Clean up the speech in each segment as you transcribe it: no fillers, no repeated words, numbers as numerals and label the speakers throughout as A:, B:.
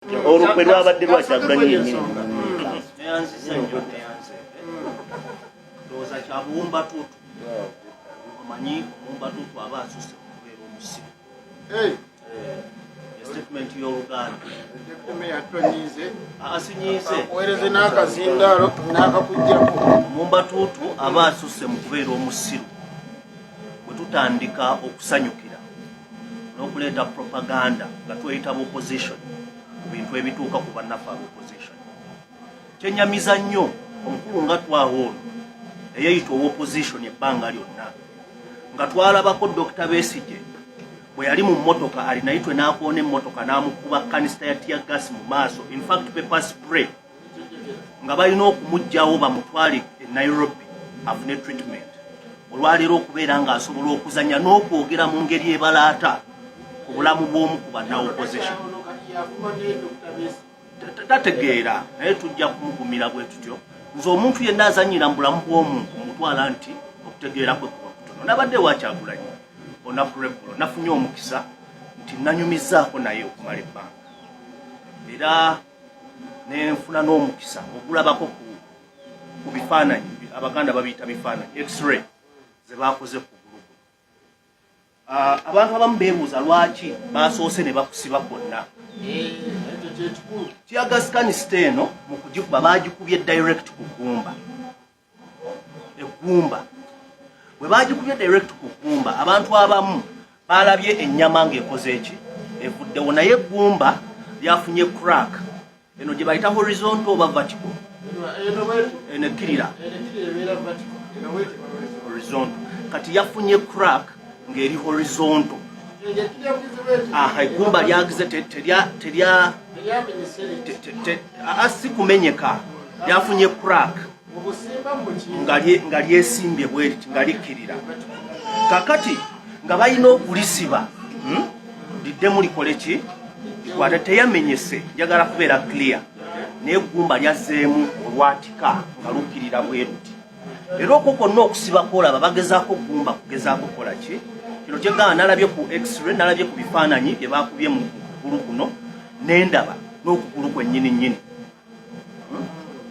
A: Olukwe lwabadde lwa Kyagulanyi yennyini.
B: Neyanziza nnyo, neyanze. Ndowooza kya buwumbatuutu. Omanyi omuwumbatuutu aba asusse okubeera omusiru. Statement y'Oluganda. Asinyiize.
C: Weereze n'akazindaalo n'akakuggyako.
B: Omuwumbatuutu aba asusse mu kubeera omusiru. Bwe tutandika okusanyukira n'okuleeta propaganda nga tweyita opposition ku bintu ebituuka ku bannaffe aba opposition. Kyenyamiza nnyo omukulu nga twawo ono eyeyita owa opposition ebbanga lyonna, nga twalabako Dr. Besigye bwe yali mu mmotoka Arinaitwe n'akoona emmotoka n'amukuba canister ya tear gas mu maaso, in fact pepper spray, nga balina okumuggyawo bamutwale e Nairobi afune treatment. Olwaleero okubeera ng'asobola okuzanya n'okwogera mu ngeri ebalaata ku bulamu bw'omu ku banna opposition, tategeera. Naye tujja kumugumira bwe tutyo. Nze omuntu yenna azanyira mu bulamu bw'omuntu mutwala nti okutegeera kwe kuba kutono. Nabadde wakyagulanyi olunaku lweggulo, nafunye omukisa nti nanyumizzaako naye okumala ebbanga, era nenfuna n'omukisa ogulabako ku bifaananyi, Abaganda babiyita bifaananyi, x-ray ze bakoze ku gulugu. Abantu abamu beebuuza lwaki basoose ne bakusiba kwonna. Tear gas canister eno mu kugikuba bagikubye direct ku ggumba. Eggumba bwe bagikubye direct ku ggumba, abantu abamu balabye ennyama ng'ekoze eki, evuddewo, naye eggumba lyafunye crack eno gye bayita horizontal oba vertical, eno ekkirira horizontal. Kati yafunye crack ng'eri horizontal. Aha, eggumba lyagize terya si kumenyeka, lyafunye crack nga lyesimbye bweriti nga likkirira. Kakati nga balina okulisiba, Liddemu likole ki, likwate. Teyamenyese, njagala kubeera clear, naye eggumba lyazzeemu olwatika nga lukkirira bwe luti. Era okwo kwonna okusiba kwolaba bagezaako ggumba kugezaako kukola ki. Kino kyegamba, nalabye ku x-ray, nalabye ku bifaananyi bye bakubye mu kugulu kuno, nendaba n'okugulu kwennyini nnyini.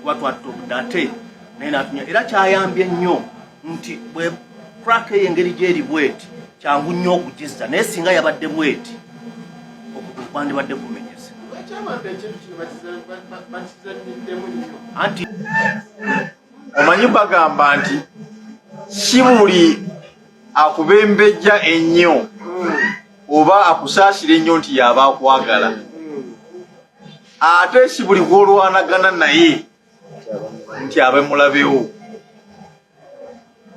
B: Kuba twatta obudde ate naye natunya. Era kyayambye nnyo nti bwe crack eyo engeri gyeri bweti, kyangu nnyo okugizza, naye singa yabadde bweti, okugulu kwandibadde kumenyese. Anti
D: omanyi bagamba nti si buli akubembejja ennyo oba akusaasira ennyo nti yaba akwagala, ate si buli gw'olwanagana naye nti abe mulabewo.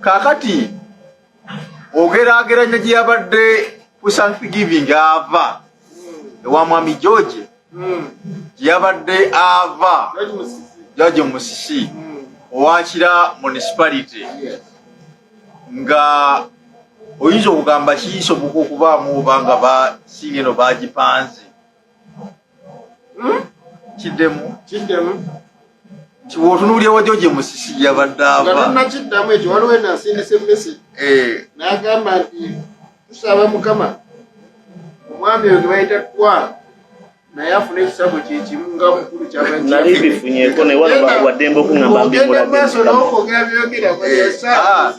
D: Kaakati ogeraageranya gye yabadde ku Thanksgiving ava ewa Mwami George, gye yabadde ava George Musisi owakira municipality, nga oyinza okugamba kisoboka okubaamu oba nga basinga eno bagipanze. Kiddemu.
C: Kiddemu.
D: Nti bw'otunuulira wa George Musisi gye yabadde
C: nga
D: ava
C: tonnakiddamu ekyo, waliwo eno asindise message n'agamba nti tusaba Mukama omwami oyo gwe bayita Twala naye afune ekisago kyekimu nga mukulu.
A: Nali bifunyeeko, naye wano waddembe okuŋŋamba.
C: Ogenda maaso n'okwogera byogera.
D: Ah,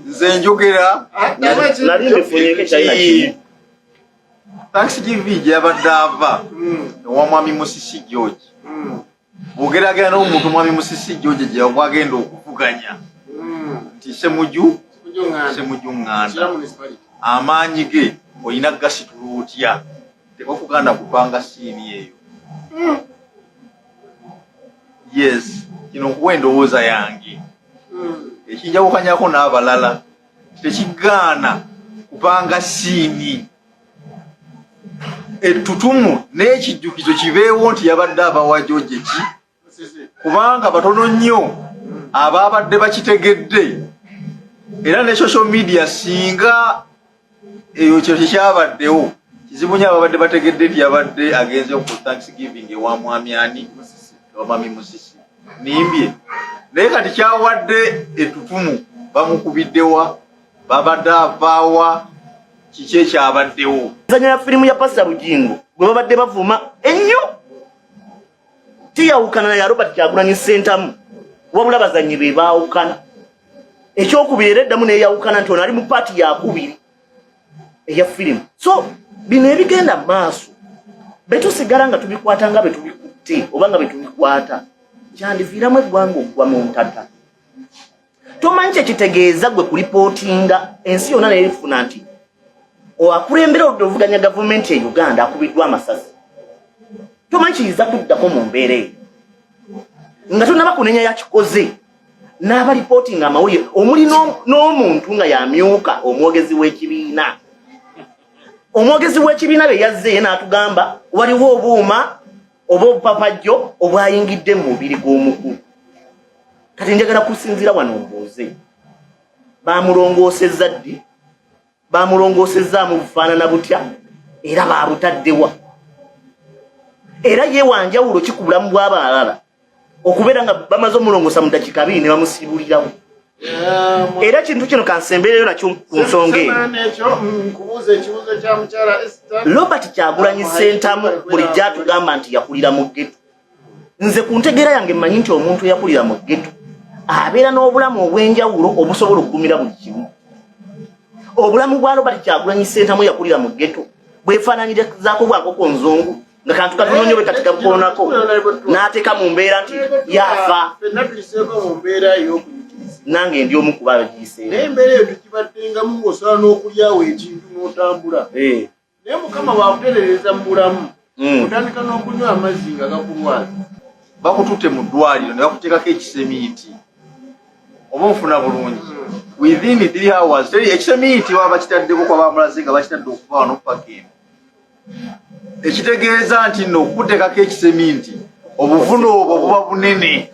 D: nze njogera.
A: Nali mbifunyeeko, ekyalina kimu.
D: Thanksgiving gye yabadde ava ewa Mwami Musisi George, bw'ogeragera n'omuntu Mwami Musisi George gye yagenda okuvuganya nti Semuju, Semuju Ŋŋanda, amaanyi ge olina gasitula otya? Tebakuganda kupanga scene eyo. Yes, kino nkuwa endowooza yange ekinjawukanyako n'abalala. Tekigaana kupanga scene ettutumu n'ekijjukizo kibeewo nti yabadde abawa George ki, kubanga batono nnyo ababadde bakitegedde. Era ne social media singa eyo kyo tekyabaddewo, kizibu nnyo ababadde bategedde nti yabadde agenze ku Thanksgiving ewa Mwami ani, ewa Mwami Musisi. Nimbye, naye kati kyawadde ettutumu. Bamukubiddewa, babadde avaawa, kiki ekyabaddewo?
A: Zanya ya firimu ya Pasita Bugingo gwe babadde bavuma ennyo. Tiyawukana na ya Robert Kyagulanyi Ssentamu, wabula bazannyi be baawukana. Ekyokubiri era eddamu neyawukana nti ono ali mu paati yakubiri eya firimu. So bino ebigenda mu maaso betusigala nga tubikwata nga betubikutte oba nga betubikwata, kyandiviiramu eggwanga okugwa mu ntata. Tomanyi kyekitegeeza gwe kulipootinga ensi yonna neyefuna nti oakulembera oludda oluvuganya gavumenti e Uganda akubiddwa amasasi. Tomanyi kiyinza kuddako mu mbeera eyo nga tonaba kunenya yakikoze n'abalipootinga amawulire omuli n'omuntu nga yamyuka omwogezi w'ekibiina. Omwogezi w'ekibiina be yazze ye n'atugamba waliwo obuuma oba obupapajjo obwayingidde mu mubiri gw'omukulu. Kati njagala kusinziira wano mbuuze, bamulongoosezza ddi? Bamulongoosezaamu bufaanana butya? Era babutaddewa? Era ye wanjawulo ki ku bulamu bw'abalala okubeera nga bamaze omulongoosa mu dakiika 2 ne bamusiibulirawo? Era kintu kino kansembereyo nakyo ku nsonga eno. Robert Kyagulanyi Ssentamu bulijjo atugamba nti yakulira mu ghetto. Nze ku ntegeera yange mmanyi nti omuntu eyakulira mu ghetto abeera n'obulamu obw'enjawulo obusobola okugumira buli kimu. Obulamu bwa Robert Kyagulanyi Ssentamu eyakulira mu ghetto bwefaananyirizaako bwa nkoko nzungu nga kantu katono nnyo bwe kati kakoonako n'ateeka mu mbeera nti yafa. Nange ndi omu kuba abagiyiseemu.
C: Naye embeera eyo tukibaddengamu ng'osobola n'okulyawo ekintu n'otambula. Naye Mukama bw'akuterereza mu bulamu, otandika n'okunywa amazzi nga gakulwaza.
D: Bakututte mu ddwaliro ne bakuteekako ekisemiiti oba onfuna bulungi within 3 hours. Teri ekisemiiti baba bakitaddeko kwa bamulaze nga bakitadde okuva wano paka eno, ekitegeeza nti nno okukuteekako ekisemiiti obuvune obwo buba bunene,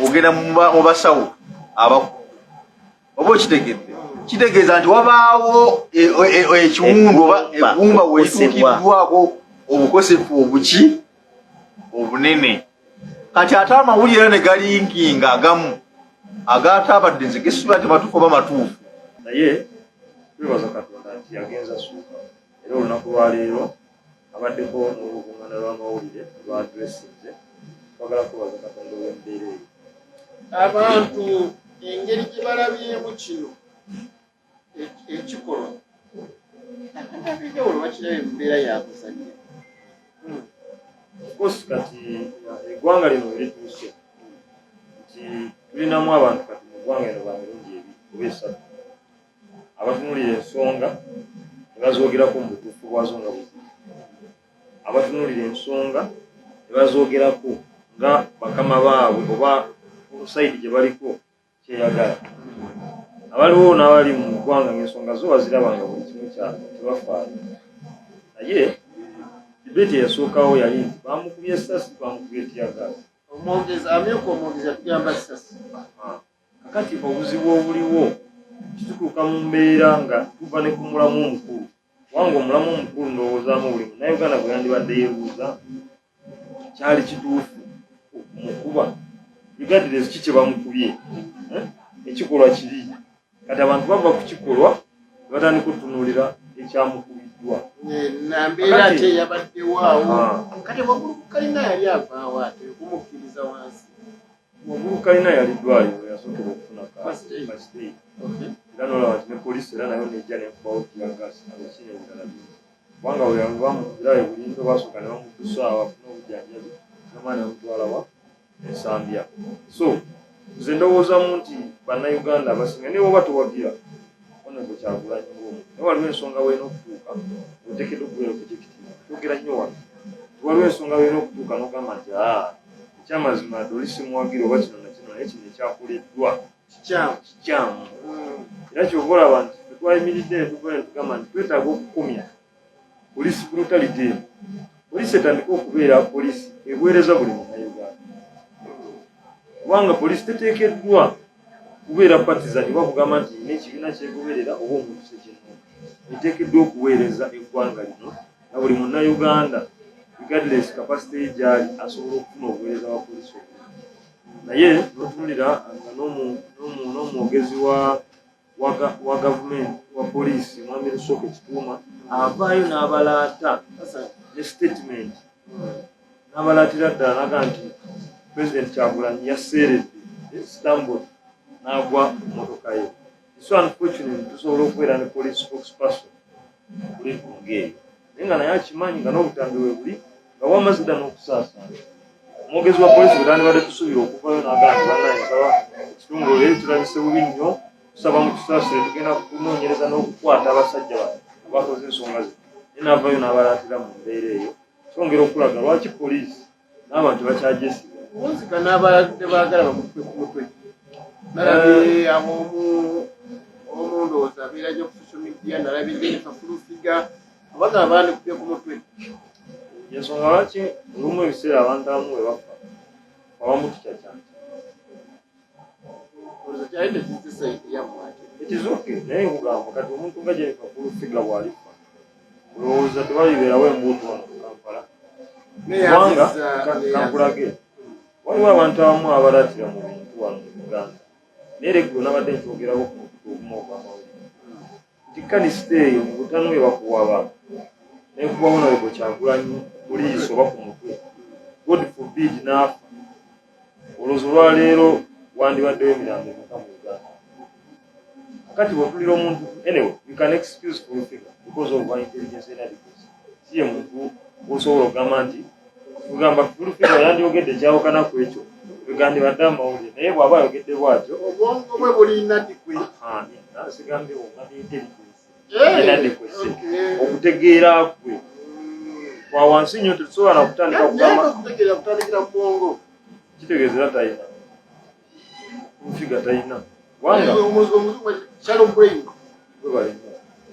D: ogenda mu basawo abakugu oba okitegedde, kitegeeza nti wabaawo ekiwundu oba eggumba wetuukiddwako obukosefu obuki obunene. Kati ate amawulire ne galinkinga agamu agaataabadde nze gesuba nti matuufu oba matuufu.
E: Naye twebaza Katonda nti yagenza asuuka, era olunaku lwaleero abaddeko n'olukuŋŋaana lw'amawulire lwa addressinze. Twagala kwebaza Katonda olw'embeera eyo.
C: Abantu engeri gye balabyemu kino ekikolwa, abantu ab'enjawulo bakirabye mu mbeera ya kuzannya.
E: Of course, kati eggwanga lino werituuse nti tulinamu abantu kati mu ggwanga lino ba mirundi ebiri oba esatu, abatunulira ensonga ne bazoogerako mu butuufu bwazo nga buziri, abatunulira ensonga ne bazoogerako nga bakama baabwe oba side gye baliko kyeyagala, abaliwo n'abali mu ggwanga ng'ensonga zo baziraba nga buli kimu kya tebafaayo. Naye debate eyasookawo yali nti bamukubye essasi, bamukubye teargas.
C: Omwogezi, amyuka omwogezi atugamba sasi.
E: Kakati obuzibu obuliwo kitutuuka mu mbeera nga tuva ne ku mulamu omukulu, kubanga omulamu omukulu ndowoozaamu buli Munnayuganda gwe yandibadde yeebuuza, kyali kituufu okumukuba regardless ki kye bamukubye? Eh? Ekikolwa kibi. Kati abantu bava ku kikolwa ne batandika okutunuulira ekyamukubiddwa.
C: Nambeera ate yabaddewo awo. Kati waggulu ku kalina yali avaawo ate okumukkiriza wansi?
E: Waggulu kalina yali ddwaliro yasookera okufuna
C: First aid.
E: First aid. Era nolaba nti ne poliisi era nayo nejja nekubawo teargas abekina ebirala bingi, kubanga bwe bamukubira e Bulindo basooka ne bamuddusa awo afune obujjanjabi, namala ne bamutwala wa Ensambya. So nze ndowoozamu nti Bannayuganda abasinga naye woba towagira Honorable Kyagulanyi ng'omu, naye waliwo ensonga weerina okutuuka oteekeddwa okubeera objective. Twogera nnyo wano nti waliwo ensonga weerina okutuuka n'ogamba nti aa ekyamazima dde oli simuwagira oba kino na kino, naye kino ekyakoleddwa
C: kikyamu.
E: Kikyamu. Era kyova olaba nti ffe twayimiridde ne tuva ne tugamba nti twetaaga okukomya police brutality eno, poliisi etandike okubeera poliisi eweereza buli Munnayuganda, kubanga poliisi teteekeddwa kubeera partisan oba kugamba nti nina ekibiina kyegoberera oba omuntu sekinnu. Eteekeddwa okuweereza eggwanga lino nga buli Munnayuganda regardless capacity ye gyali asobola okufuna obuweereza bwa poliisi obulungi. Naye notunulira nga n'omwogezi wa gavumenti wa poliisi, mwami Rusoke Kituuma, avaayo n'abalaata ne statement. N'abalaatira ddala naga nti Pulezidenti Kyagulanyi yaseeredde stumbled n'agwa ku mmotoka ye. So unfortunately tusobola okubeera ne police spokesperson ku level ng'eyo naye nga naye akimanyi nga n'obutambi we buli nga wamaze dda n'okusaasaana. Omwogezi wa poliisi bwe tandibadde tusuubira okuvayo n'agamba nti bannaye nsaba ekitongole tulabise bubi nnyo tusaba mutusaasire tugenda kunoonyereza n'okukwata abasajja bano abakoze ensonga zino naye n'avayo n'abalaatira mu mbeera eyo kyongera okulaga lwaki poliisi n'abantu bakyagyesiga.
C: Kunzika n'abalala baagala bamukube ku mutwe. Nalabye eh. ab'omu omu ndowooza abeera nnyo ku social media, nalabye Jennifer Full Figure abagamba bandikubye ku mutwe.
E: Ensonga lwaki olumu ebiseera abantu abamu bwe bafa abamu tukyakyanti ekizuuke naye nkugamba kati omuntu nga Jennifer Full Figure bw'alifa olowooza tewalibeerawo embuutu wano mu Kampala kubanga kankulage waliwo abantu abamu abalatira mu bintu wano mu Uganda naye era eggulo nabadde nkyogerako ku mukutu ogumu ogw'amawulire nti kanisita eyo mu butanu ebakuwaba nekubawo nawe gwe Kyagulanyi ku liiso oba ku mutwe God forbid n'afa olowooza olwaleero wandibaddewo emirambo emeka mu Uganda kakati bwotulira omuntu anyway you can excuse full figure because of her intelligence inadequacy si ye muntu osobola okugamba nti kugamba full figure yandyogedde kyawukana ku ekyo wegandibadde amawulire naye bw'aba ayogedde bwatyo
C: obwongo bwe buli inadequate
E: sigambye ogambye intelligence inadequacy okutegeera kwe kwa wansi nnyo tetusobola na kutandika
C: kugamba okutegeera kutandikira ku bwongo
E: kitegeeza era talina nfiga talina kubanga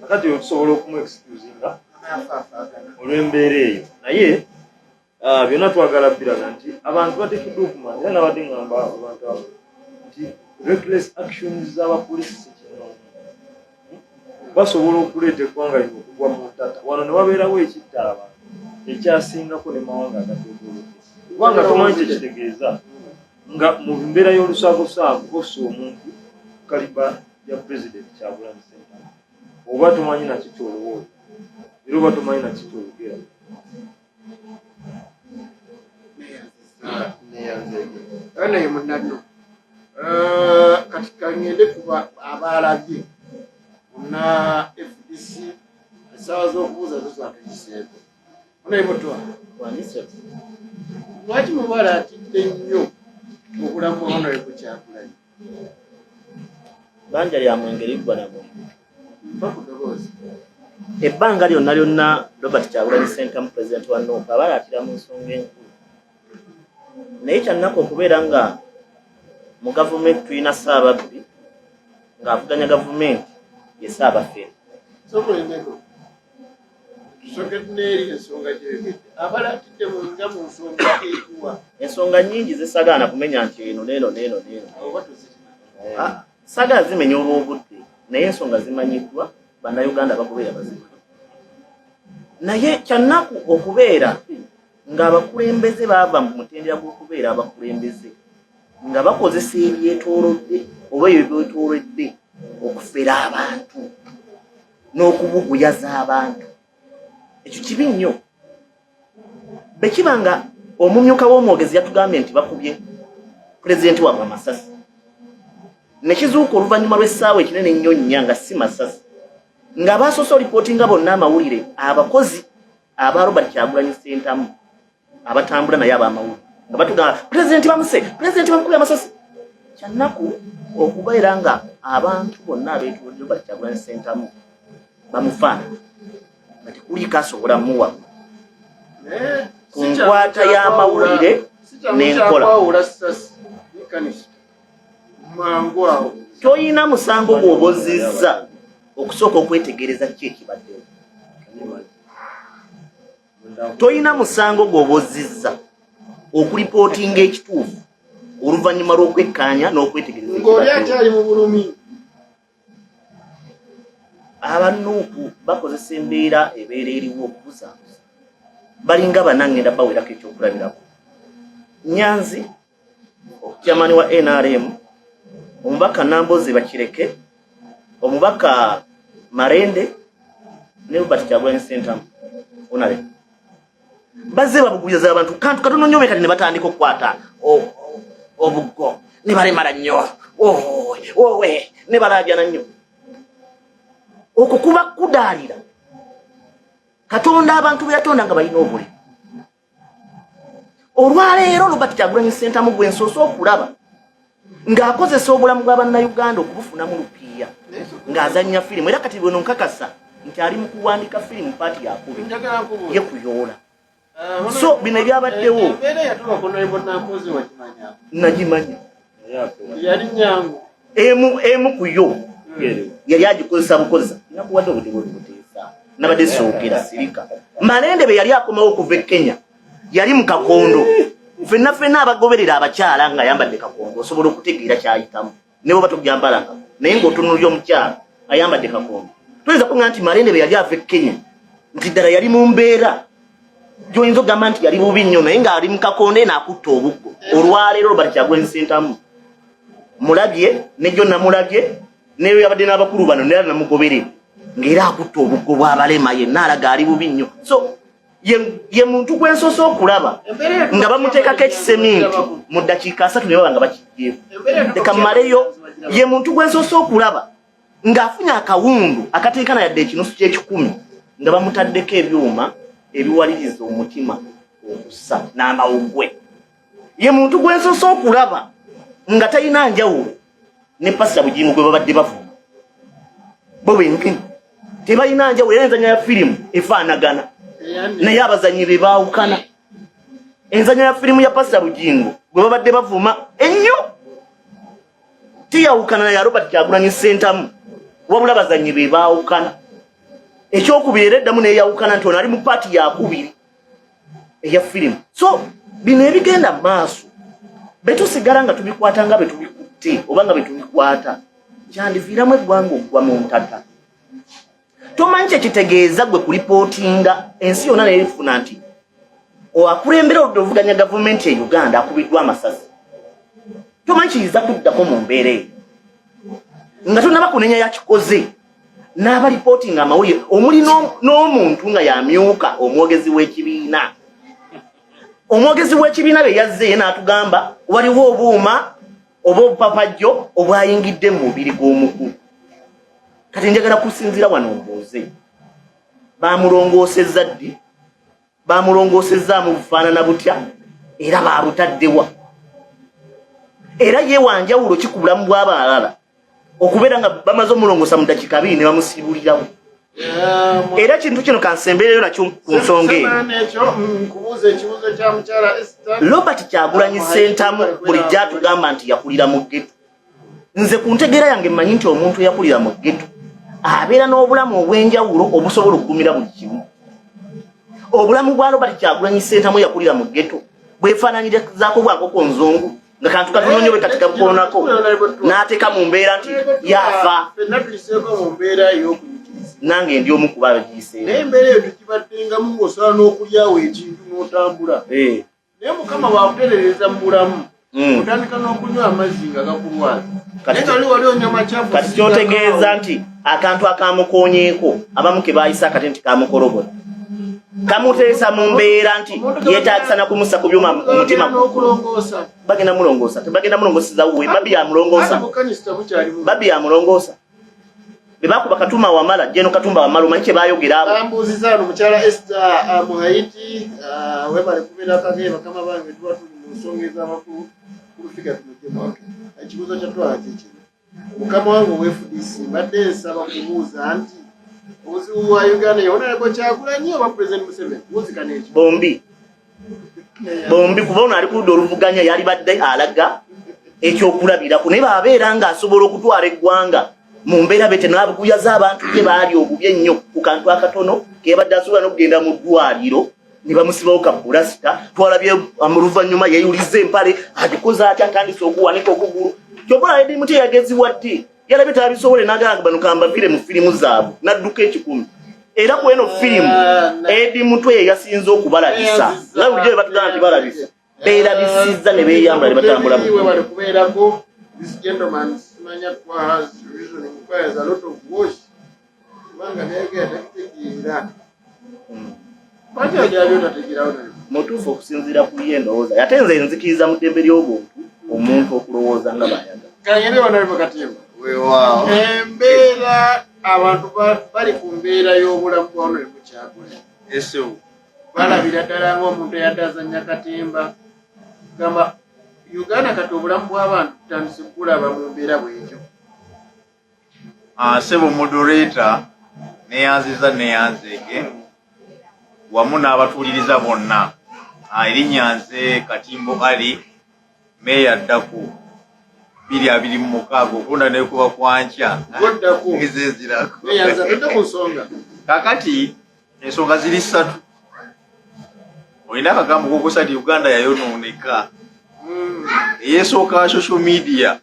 E: akati oyo tusobola okumu excusinga olw'embeera eyo naye ah, byonna twagala biraga nti abantu bateekeddwa okumanya era nabadde ngamba abantu abo nti reckless actions z'abapoliisi sekinoomu basobola okuleeta eggwanga lino okugwa mu ntata wano ne wabeerawo ekitta abantu ekyasingako ne mawanga agatwetoolodde kubanga tomanyi kyekitegeeza nga mu mbeera y'olusaago ossa omuntu kaliba ya pulezidenti Kyagulanyi Ssentamu oba tomanyi naki kyolowooza era oba tomanyi naki kyoyogera.
C: Naye munanno kati kangende kuba abaalabye muna FDC essaawa z'okubuuza zo zatuyiseeko. Naye mutwa lwaki mubala atidde nnyo obulamu bwa Honorable Kyagulanyi?
A: Banja lya mwenge liggwa na mwenge.
C: Mpa ku ddoboozi.
A: Ebbanga lyonna lyonna Robert Kyagulanyi Ssentamu pulezidenti wa Nup abalaatira mu nsonga enkulu naye kyannaku okubeera nga mu gavumenti tulina Ssaababbi ng'avuganya gavumenti ye Ssaabafere.
C: Sokolindeko. Tusooke tuneeri ensonga gyoyogedde. Abalatidde mu nga mu nsonga etuwa.
A: Ensonga nnyingi zesagaana kumenya nti eno neeno neeno neeno.
C: Oba tuzirina.
A: Ah, saagala zimenya olw'obudde naye ensonga zimanyiddwa bannayuganda bagoberera bazimanyi. Naye kyannaku okubeera ng'abakulembeze baava mu mutendera gw'okubeera abakulembeze nga bakozesa ebyetoolodde oba ebyo byetoolodde okufera abantu n'okubuguyaza abantu ekyo kibi nnyo bwe kiba nga omumyuka w'omwogezi yatugambye nti bakubye pulezidenti waabwe amasasi ne kizuuka oluvannyuma lw'essaawa ekinene ennyo nnya nga si masasi nga baasoose olipootinga bonna amawulire abakozi aba Robert Kyagulanyi Ssentamu abatambula naye abamawulire nga batugamba pulezidenti bamuse pulezidenti bamukubye amasasi kyannaku okubeera nga abantu bonna abeetolodde Robert Kyagulanyi Ssentamu bamufaanana nga tekuliiko asobola muwabula ku nkwata y'amawulire n'enkola toyina musango gw'oba ozzizza okusooka okwetegereza ki ekibaddewo Tolina musango gw'oba ozzizza okulipootinga ekituufu oluvannyuma lw'okwekkaanya n'okwetegereza
C: Ng'oli akyali mu bulumi.
A: Aba Nuupu bakozesa embeera ebeera eriwo okubuzaabuza. Balinga bana ngenda bawerako ekyokulabirako. Nyanzi chairman wa NRM, omubaka Namboze Bakireke, omubaka Marende ne Robert Kyagulanyi Ssentamu Honorable. Bazze babuguyaza abantu kantu katono nnyo, kati ne batandika okukwata obuggo ne balemala nnyo, owe ne balaajana nnyo. Okwo kuba kudaalira Katonda abantu be yatonda nga balina obulemu. Olwaleero Robert Kyagulanyi Ssentamu gwe nsoose okulaba ng'akozesa obulamu bwa Bannayuganda okubufunamu lupiiya ng'azannya firimu, era kati bweno nkakasa nti ali mu kuwandika firimu paati yakubi ye kuyoola. So bino ebyabaddewo nagimanya emu emu ku yo yali agikozesa bukozesa. Nakuwadde obutebe obuteesa, nabadde soogera sirika. Malende be yali akomawo okuva e Kenya yali mu kakondo. Fenna fenna abagoberera abakyala nga ayambadde kakondo osobola okutegeera kyayitamu ne bwoba togyambalanga, naye ng'otunulira omukyala ayambadde kakondo toyinza kuŋa nti Malende be yali ava e Kenya nti ddala yali mu mbeera gyoyinza okugamba nti yali bubi nnyo, naye ng'ali mu kakondo eno akutta obuggo. Olwaleero Robert Kyagulanyi Ssentamu mulabye nejjo namulabye neyo yabadde n'abakulu bano nera namugobere ng'era akutta obuggo bw'abalema, yenna alaga ali bubi nnyo. So ye muntu gwensoose okulaba nga bamuteekako ekiseminti mu ddakiika 30 ne baba nga bakiggyeko. Leka mmaleyo. Ye muntu gwensoose okulaba ng'afunye akawundu akateekana yadde ekinusu ky'ekikumi nga bamutaddeko ebyuma ebiwaliriza omutima okussa n'amawuggwe. Ye muntu gwensoose okulaba nga talina njawulo ne Pasita Bugingo gwe babadde bavuma. Bo bennyini tebalina njawulo, era enzanya ya firimu efaanagana naye abazannyi be baawukana. Enzanya ya firimu ya Pasita Bugingo gwe babadde bavuma ennyo teyawukana na ya Robert Kyagulanyi Ssentamu, wabula abazannyi be baawukana. Ekyokubiri, era eddamu neyawukana nti ono ali mu paati yakubiri eya firimu. So bino ebigenda mu maaso betusigala nga tubikwata nga betubikutte oba nga betubikwata kyandiviiramu eggwanga okugwa mu ntata. Tomanyi kyekitegeeza gwe kulipootinga ensi yonna neyefuna nti oakulembera oludda oluvuganya gavumenti e Uganda akubiddwa amasasi. Tomanyi kiyinza kuddako mu mbeera eyo nga tonaba kunenya yakikoze n'abalipootinga amawulire omuli n'omuntu nga yamyuka omwogezi w'ekibiina. Omwogezi w'ekibiina bye yazze ye n'atugamba waliwo obuuma oba obupapajjo obwayingidde mu mubiri gw'omukulu. Kati njagala kusinziira wano mbuuze, bamulongoosezza ddi? Bamulongoosezzaamu bufaanana butya? Era baabutaddewa? Era ye wanjawulo ki ku bulamu bw'abalala okubeera nga bamaze omulongoosa mu dakiika 2 ne bamusiibulirawo? Era kintu kino kansembereyo nakyo ku nsonga eno. Robert Kyagulanyi Ssentamu bulijjo atugamba nti yakulira mu ghetto. Nze ku ntegeera yange mmanyi nti omuntu eyakulira mu ghetto abeera n'obulamu obw'enjawulo obusobola okugumira buli kimu. Obulamu bwa Robert Kyagulanyi Ssentamu eyakulira mu ghetto bwefaananyirizaako bwa nkoko nzungu nga kantu katono nnyo bwe kati kakoonako n'ateeka mu mbeera nti yafa. Nange ndi omu kuba abagiyiseemu.
C: Naye embeera eyo tugibaddengamu ng'osobola n'okulyawo ekintu n'otambula. Naye Mukama bw'akuterereza mu bulamu otandika n'okunywa amazzi nga gakulwaza. Naye nga wali onywa makyafu.
A: Kati kyotegeeza nti akantu akamukoonyeeko abamu ke baayise akati nti kamukolobola kamuteesa mu mbeera nti yeetaagisa na kumussa ku byuma omutima bagenda mulongoosa, tebagenda mulongooseza wuwe. Babi yamulongoosa, babi yamulongoosa. Be bakuba Katumba Wamala, Jeno Katumba Wamala, omanyi kye baayogera abo?
C: Bambuuzizza wano mukyala Esther Muhaiti, webale kubeera kage bakama bange, tuba tuli mu nsonga ez'abakulu kulufiga tumujjemu. Ekibuuzo kya twala kikino. Mukama wange owa FDC, mbadde nsaba kubuuza nti obuzibu bwa Uganda ye Honorable Kyagulanyi oba President Museveni? Wunzikana ekyo.
A: Bombi. Bombi, kuba ono ali ku ludda oluvuganya yalibadde alaga ekyokulabirako, naye baabeera ng'asobola okutwala eggwanga mu mbeera bete n'abuguyaza abantu bye baali obubi ennyo ku kantu akatono keyabadde asobola n'okugenda mu ddwaliro ne bamusibawo ka bulasita. Twalabye mu luvannyuma yeeyuliza empale agikoze atya, atandise okuwanika okugulu. Kyova Eddie Mutwe yageziwadde, yalabye tabisobole n'agamba bano kambavire mu firimu zaabwe n'adduka ekikumi. Era ku eno firimu Eddie Mutwe ye yasinze okubalabisa, nga bulijjo bwe batugamba nti balabisa, beerabisizza ne beeyambula ne batambula.
C: Webale kubeerako. This gentleman simanya has reasoning requires a lot of wash, kubanga nayogera takitegeera. Lwaki ayogera byotategeera?
A: Mutuufu okusinziira ku ye endowooza, ate nze nzikiriza mu ddembe ly'obuntu omuntu okulowooza nga bayagala.
C: Kangende banalimu katimba.
D: Weewaawo.
C: Embeera abantu bali ku mbeera y'obulamu bwa Honorable Kyagulanyi.
D: Esewo.
C: Balabira ddala ng'omuntu eyadde azannya katimba. Gamba Uganda kati obulamu bw'abantu tutandise kulaba mu mbeera bw'etyo.
D: Ah, sebo moderator, neyanziza neyanzeege wamu n'abatuuliriza bonna. Ah, erinnya nze Katimbo Ali, meeya ddaku 2026 okulonda nekuba kwankya
C: ezezirako.
D: Kakati ensonga ziri ssatu. Olina akagambo kokusa nti Uganda yayonooneka. Eyesooka social media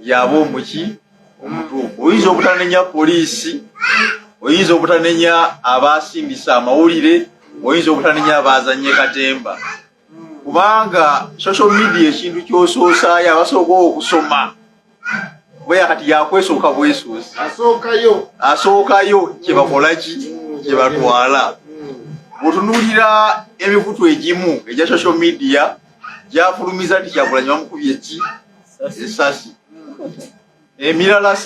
D: yaba omuki omutuufu. Oyinza obutanenya poliisi, oyinza obutanenya abasindisa amawulire, oyinza obutanenya abazanye katemba, kubanga social media ekintu kyosoosaayo abasooka okusoma bweya kati yakwesooka bwesuusi asookayo kyebakola ki kyebatwala. Bwotunuulira emikutu egimu egya social media gyafulumiza nti Kyagulanyi bamukubye ki esasi, emirala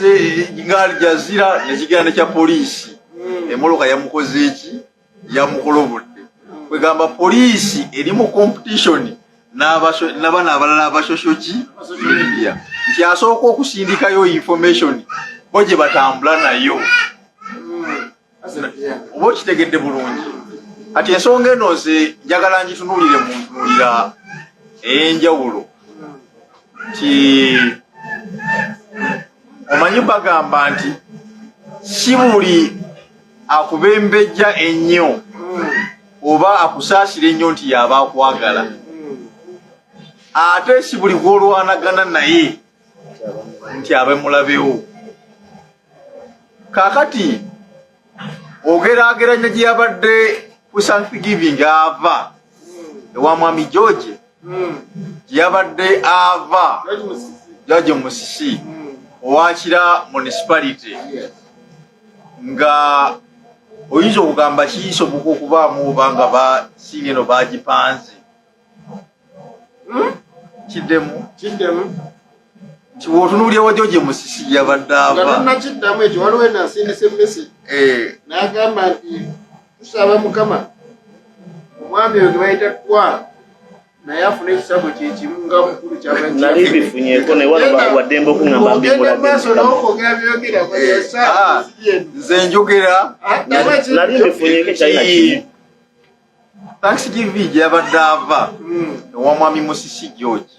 D: nga Aljazira nekigenda nekya poliisi emoloka yamukoze eki yamukolobodde. Kwegamba poliisi eri mu competition nabano abalala abashosho ki media nti asooka okusindikayo information bo gye batambula nayo. Oba okitegedde bulungi. Kati ensonga eno nze njagala ngitunuulire mu ntunuulira ey'enjawulo nti omanyi bagamba nti si buli akubembejja ennyo oba akusaasira ennyo nti yaba akwagala, ate si buli gw'olwanagana naye nti abe mulabewo. Kaakati ogeraageranya gye yabadde ku Thanksgiving ava ewa Mwami George, gye yabadde ava George Musisi owakira municipality, nga oyinza okugamba kisoboka okubaamu oba nga basiini eno bagipanze. Kiddemu
C: kiddemu
D: nti bw'otunuulira wa George Musisi yabadde ava
C: nga tonnakiddamu ekyo, waliwo eno asindise message n'agamba nti tusaba Mukama omwami oyo gwe bayita Twala naye afune ekisago kyekimu nga mukulu.
A: Nali bifunyeeko naye wano waddembe okuŋŋamba.
C: Ogenda maaso n'okwogera byogera.
D: Nze njogera.
A: Nali mbifunyeeko ekyalina kimu.
D: Thanksgiving gye yabadde ava ewa Mwami Musisi George,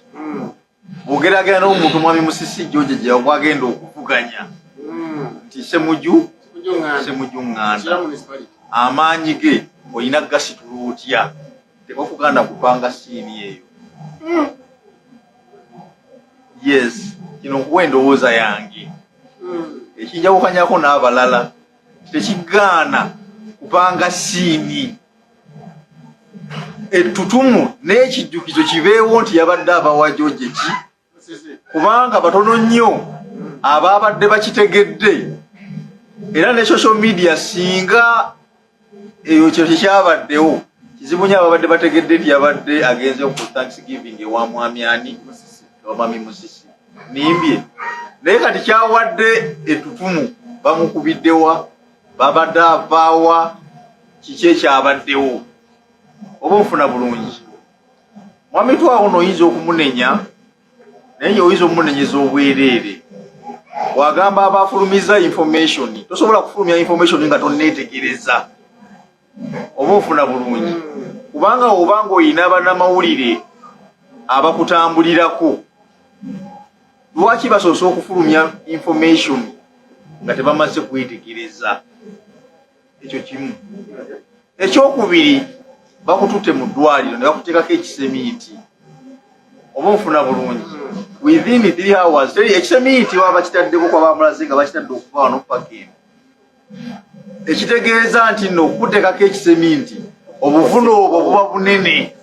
D: bw'ogeragera n'omuntu Mwami Musisi George gye yagenda okuvuganya nti Semuju Semuju Ŋŋanda, amaanyi ge olina gasitula otya? Tebakuganda kupanga siini eyo. Yes, kino nkuwa endowooza yange ekinjawukanyako n'abalala, tekigaana kupanga siini ettutumu n'ekijjukizo kibeewo nti yabadde abawa George ki, kubanga batono nnyo ababadde bakitegedde. Era ne social media singa eyo kyo kyekyabaddewo kizibu nnyo ababadde bategedde nti yabadde agenze ku Thanksgiving ewa Mwami ani, ewa Mwami Musisi. Nimbye naye kati kyawadde ettutumu, bamukubiddewa, babadde avaawa, kiki ekyabaddewo? Oba onfuna bulungi, Mwami Twawo noyinza okumunenya, naye oyinza okumunenyeza obwereere wagamba abafulumiza information. Tosobola kufulumya information nga tonneetegereza. Oba ofuna bulungi, kubanga obanga oyina bannamawulire abakutambulirako, lwaki basoose okufulumya information nga tebamaze kwetegereza? Ekyo kimu. Ekyokubiri, bakututte mu ddwaliro ne bakuteekako ekisemiiti. Oba onfuna bulungi, within 3 hours teri ekisemiiti baba bakitaddeko kwa bamulaze nga bakitadde okuva wano paka eno, ekitegeeza nti nno okukuteekako ekisemiiti obuvune obwo buba bunene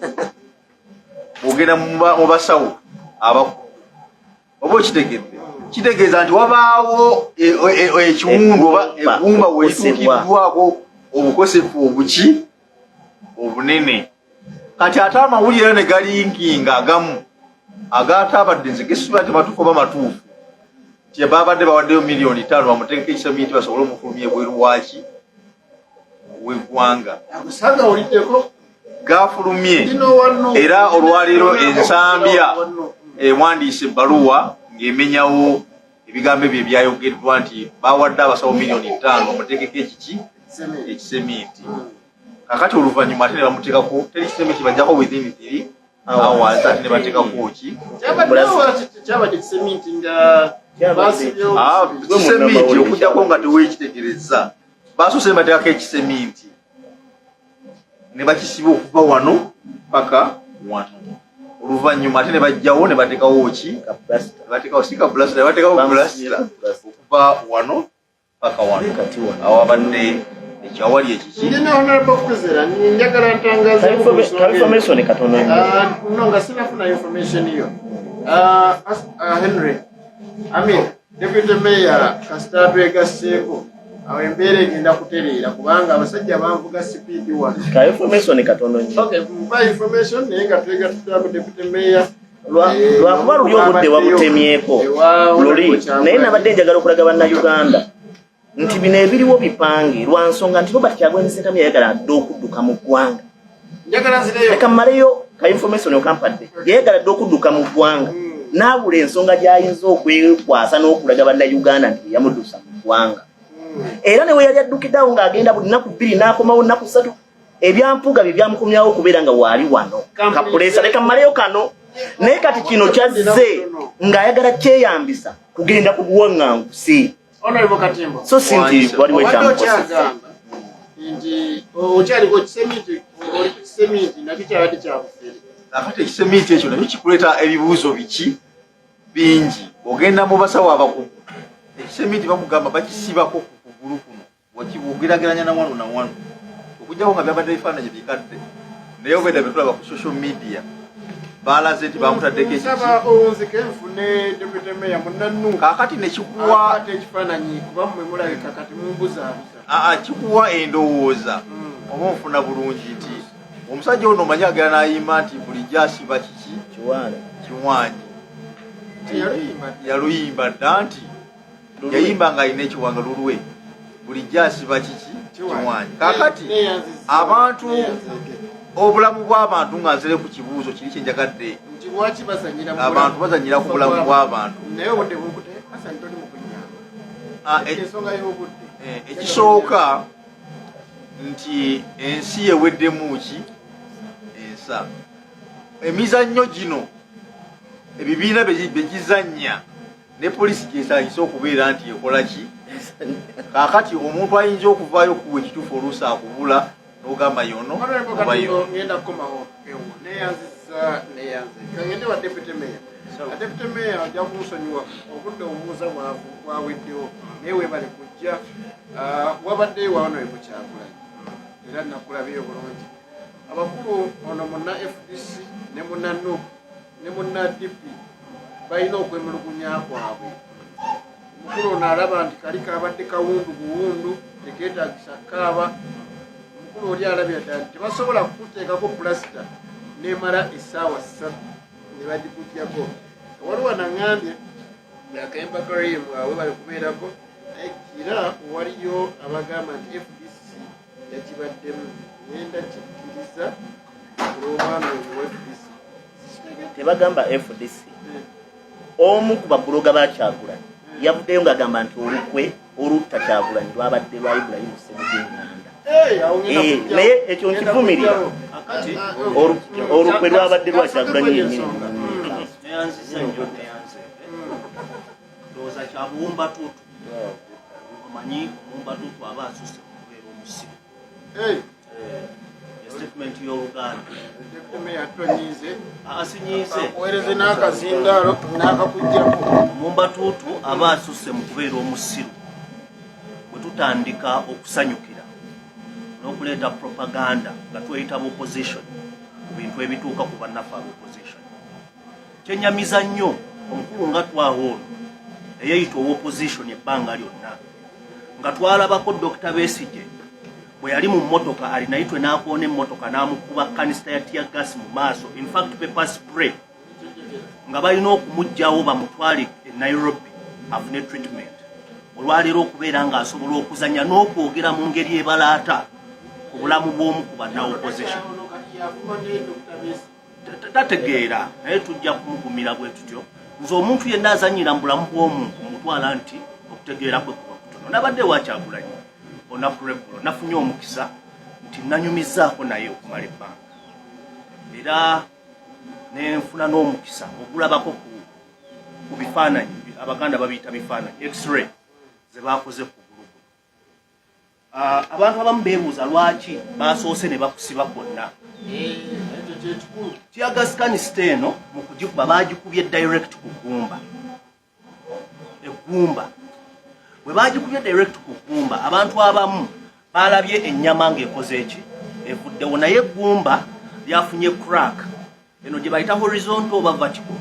D: bwogenda mu basawo abakugu. Oba okitegedde, kitegeeza nti wabaawo ekiwundu oba eggumba wetuukiddwako obukosefu obuki obunene. Kati ate amawulire ne galinkinga agamu agaataabadde nze gesuubira nti matuufu oba matuufu nti baabadde bawaddeyo 5,000,000 bamuteekeko ekiseminti basobole omufulumya ebweru waaki w'eggwanga. Gafulumye era olwaleero Ensambya ewandiise ebbaluwa ng'emenyawo ebigambo ebyo ebyayogeddwa nti bawadde abasawo 5,000,000 bamuteekeko ekiki ekiseminti. Kakati oluvannyuma ate ne bamuteekako teri kiseminti bajjako within 3 hours ate ne bateekako ki kiseminti okujjako nga teweekitegerezza basoose ne bateekako ekiseminti ne bakisiba okuva wano paka wano oluvannyuma ate ne bajjawo ne bateekawo ki ne bateekawo si kapulasita ne bateekawo pulasita okuva wano paka wano awabadde ekyawali ekiki.
C: Ndina Honorable Kwizera, njagala ntangaze
A: information katono nnyo.
C: No, nga sinafuna information yo. Henry, I mean, Deputy Mayor kasita twegasseeko awo embeera egenda kutereera kubanga abasajja banvuga sipiidi wano.
A: Ka information katono nnyo.
C: Okay, mpa information naye nga twegattuddako Deputy Mayor.
A: Lwakuba luli obudde wabutemyeko luli, naye nabadde njagala okulaga Bannayuganda nti bino ebiriwo bipange lwa nsonga nti Robert Kyagulanyi Ssentamu yayagala dda okudduka mu ggwanga.
C: Njagala nzireyo.
A: Leka mmaleyo ka information okampadde. Yayagala dda okudduka mu ggwanga n'abula ensonga gy'ayinza okwekwasa n'okulaga Bannayuganda nti yamuddusa mu ggwanga. Era ne we yali addukiddeawo ng'agenda buli nnaku 2 n'akomawo nnaku 3, ebyampuuga bye byamukomyawo okubeera nga waali wano kapuleesa. Leka mmaleyo kano. Naye kati kino kyazze ng'ayagala kyeyambisa kugenda ku buwaŋŋangusi.
C: Honorable Katimbo.
A: So si nti waliwo
C: Obadde
A: ekyamukosa.
C: okyagamba nti okyaliko kiseminti, oli ku kiseminti nakyo kyabadde kyabufere.
D: Akati ekiseminti ekyo nakyo kikuleeta ebibuuzo biki bingi. Ogenda mu basawo abakugu, ekiseminti bakugamba bakisibako ku kugulu kuno bw'ogeraageranya na wano na wano, okuggyako nga byabadde bifaananyi bikadde, naye obwedda bye tulaba ku social media baalaze nti bamutaddeko ekiki.
C: Nsaba owunzike nfune Deputy Mayor munnannu.
D: Kaakati ne kikuwa
C: akwata ekifaananyi kuba mmwe mulabika kati mumbuzaabuza.
D: Aa, kikuwa endowooza oba onfuna bulungi nti omusajja ono omanyi agenda n'ayimba nti bulijjo asiba kiki
A: Kiwaani.
D: Kiwaanyi.
C: Yaluyimba.
D: Yaluyimba dda nti yayimba ng'alina ekiwanga lulwe bulijjo asiba kiki kiwaanyi. Kaakati abantu obulamu bw'abantu nga nzire ku kibuuzo kiri kyenjagadde
C: nti lwaki bazanyira mu
D: abantu
C: bulamu
D: bazanyira ku bulamu bw'abantu.
C: Naye obudde bunkute Hassan, toli mu kunyamba. Ensonga y'obudde.
D: Ekisooka nti ensi eweddemu ki ensa emizannyo gino ebibiina bye gizannya ne poliisi gyesangisa okubeera nti ekola ki. Kaakati omuntu ayinza okuvaayo okuwa ekituufu oluusi akubula n'ogamba yono
C: Honorable
D: oba
C: Katimbo,
D: yono.
C: Ngenda kukomawo ewo neyanziza neyanze kangende wa Deputy Mayor. Deputy Mayor ojja kunsonyiwa obudde obuuza bwaweddewo naye weebale kujja. Wabaddeyo wa Honorable Kyagulanyi era nakulabyeyo bulungi. Abakulu ono munna FDC ne munna NUP ne munna DP balina okwemulugunya kwabwe. Omukulu ono alaba nti kali kabadde kawundu buwundu tekeetagisa kaaba. Omukulu oli alabira ddala nti tebasobola kukuteekako pulasita nemala essaawa 3 ne bagikugyako. Waliwo naŋŋambye akayimba Karim awe bali kubeerako naye kira waliyo abagamba nti FDC yakibaddemu ngenda kikkiriza olw'omwami oyo wa FDC.
A: Tebagamba FDC. Omu ku babuloga ba Kyagulanyi yavuddeyo ng'agamba nti olukwe olutta Kyagulanyi lwabadde lwa Ibrahim Ssemujju Nganda. Naye ekyo nkivumirira. Olukwe lwabadde lwa Kyagulanyi yennyini.
B: Neyanziza nnyo, neyanze. Ndowooza kya buwumbatuutu. Omanyi omuwumbatuutu aba asusse okubeera omusibe. Statement y'Oluganda.
C: Tonyiize.
B: Asinyiize.
C: Owereze n'akazindaalo n'akakuggyako.
B: Omumbatuutu aba asusse mu kubeera omusiru bwe tutandika okusanyukira n'okuleeta propaganda nga tweyita opposition ku bintu ebituuka ku bannaffe aba opposition. Kyenyamiza nnyo omukulu nga twawa ono eyeeyita owa opposition ebbanga lyonna nga twalabako Dr. Besigye. Bwe yali mu mmotoka Arinaitwe n'akoona emmotoka n'amukuba canister ya tear gas mu maaso, in fact pepper spray, nga balina okumuggyawo bamutwale e Nairobi afune treatment. Olwaleero okubeera ng'asobola okuzanya n'okwogera mu ngeri ebalaata ku bulamu bw'omu ku banna opposition, tategeera, naye tujja kumugumira bwe tutyo. Nze omuntu yenna azanyira mu bulamu bw'omuntu mutwala nti okutegeera kwe kuba kutono. Nabadde wakyagulanyi olunaku lweggulo, nafunye omukisa nti nanyumizzaako naye okumala ebbanga, era nenfuna n'omukisa ogulabako ku bifaananyi, Abaganda babiyita bifaananyi, x-ray ze bakoze ku gulugu. Abantu abamu beebuuza lwaki basoose ne bakusiba kwonna. Tear gas canister eno mu kugikuba bagikubye direct ku ggumba. Eggumba bwe bagikubye direct ku ggumba, abantu abamu balabye ennyama ng'ekoze eki, evuddewo, naye eggumba lyafunye crack eno gye bayita horizontal oba vertical,